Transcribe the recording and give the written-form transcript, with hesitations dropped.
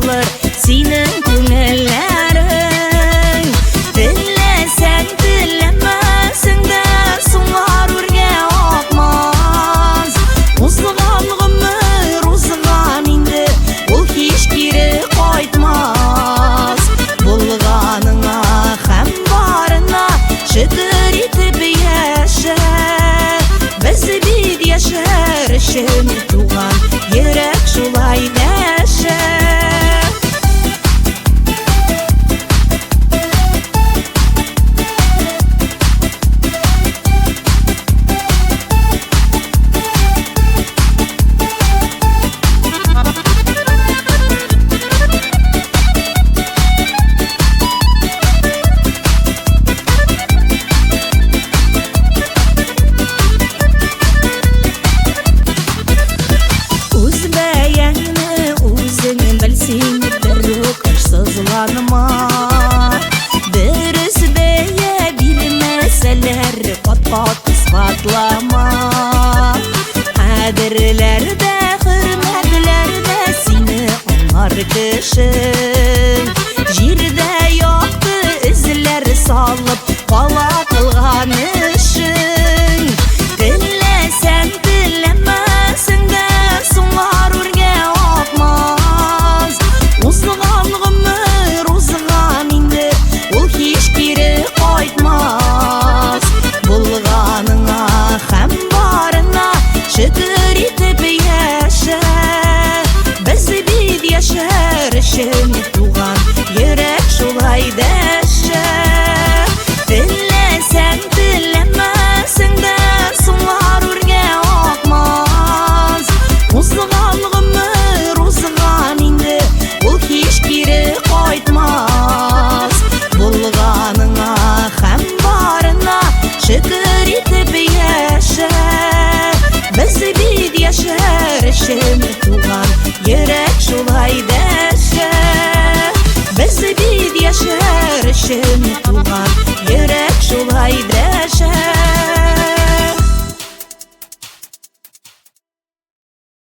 Алыр синең күңелләрең. Теләсәң, теләмәсәң дә, сулар үргә акмас. Узган гомер узган инде, ул һич кире кайтмас. Булганыңа һәм барына шөкер итеп яшә. Без бит яшәр өчен туган, йөрәк шулай дәшә. Үз бәяңне үзең бел син, берүк сызланма. Дөрес бәя бирмәсәләр, кат-кат исбатлама. Кадерләр дә, хөрмәтләр дә сине аңлар кеше. Җирдә якты эзләр салып кала кылган эшең. Теләсәң, теләмәсәң дә, сулар үргә акмас. Узган гомер узган инде, ул һич кире кайтмас. Булганыңа һәм барына шөкер итеп яшә. Без бит яшәр өчен